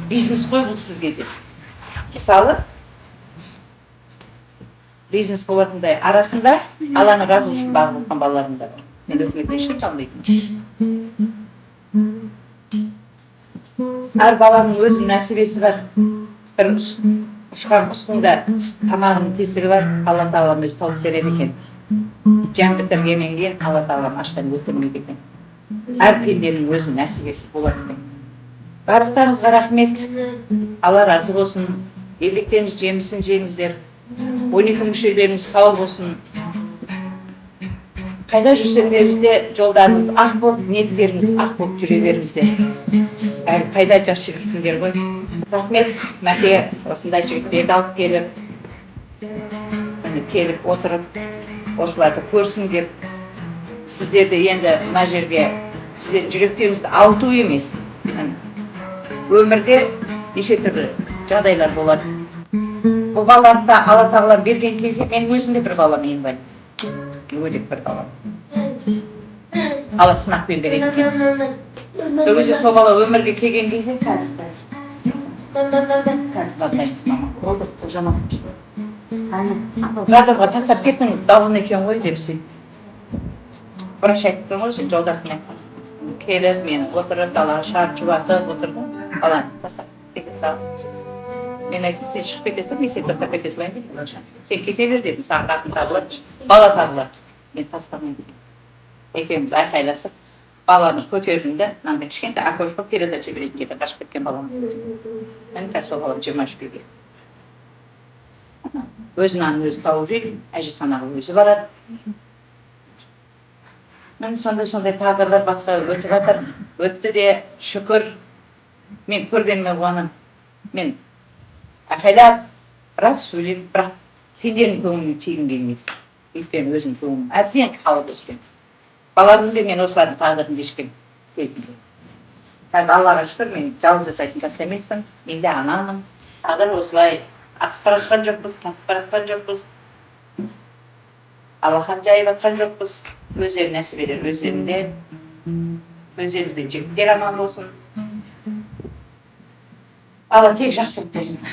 Бизнес қой бұл сізге де. Мысалы, бизнес болатындай арасында Алланың разылығы үшін бағып отқан балаларым да бар. Мен өкіметтен ешкім алмайтын. Әр баланың өз нәсібесі бар. Бір ұшқан құстың да тамағының тесігі бар. Алла тағалам өзі тауып береді екен. Жан бітіргеннен кейін Алла тағалам аштан өлтірмейді екен. Әр пенденің өз нәсібесі болады екен. Барлықтарыңызға рахмет. Алла разы болсын. Еңбектеріңіз жемісін жеңіздер. 12 мүшелеріңіз сау болсын. Қайда жүрсеңдеріңіз де, жолдарыңыз ақ болып, ниеттеріңіз ақ болып жүре беріңіздер. Әлі қайда, жас жігітсіңдер ғой. Рахмет, Мәке, осындай жігіттерді алып келіп, міне, келіп отырып, осыларды көрсін деп. Сіздерді енді мына жерге, сіздердің жүректеріңізді ауырту емес. Міне, өмірде неше түрлі жағдайлар болады. Бұл балаларды да Алла тағала берген кезде, менің өзім де бір балам инвалид, мүгедек бір балам. Алла сынақпен береді екен. Сол кезде сол бала өмірге келген кезде, қазір, қазір, қазір звондаймыз, мама. Болды, жаман. Роддомға тастап кеттіңіз, даун екен ғой деп сөйтіп. Врач айтып тұр ғой, сен жолдасың айтқан. Келіп, мені отырып, далаға шығарып, жұбатып отырды. Баланы тастап кете салып. Мен айттым: «Сен шығып кетесің, мен сені тастап кете салайын», — дедім. «Сен кете бер, — дедім, — саған қатын табылады, бала табылады. Мен тастамаймын», — дедім. Екеуміз айқайласып, баланы көтердім де, мынандай кішкентай окошко, передача беретін жерде қашып кеткен балам. Міне, қазір сол балам 23-ке келді. Өз нанын өзі тауып жейді, әжетханаға өзі барады. Міне, сондай сондай тағдырлар басқа өтіп жатыр. Өтті де, шүкір. Мен көргеніме қуанамын. Мен айқайлап біраз сөйлеймін, бірақ пенденің көңіліне тигім келмейді. Өйткені өзімнің көңілім әбден қалып өскен. Бала күнімде мен осылардың тағдырын кешкен кезінде. Қазір, Аллаға шүкір, мен жалғыз жасайтын жаста емеспін. Мен де анамын. Тағдыр осылай, асып бара жатқан жоқпыз, тасып бара жатқан жоқпыз. Алақан жайып жатқан жоқпыз. Өздері нәсібелер өздерінде. Өздеріңізде, жігіттер, аман болсын. Алла тек жақсылық берсін.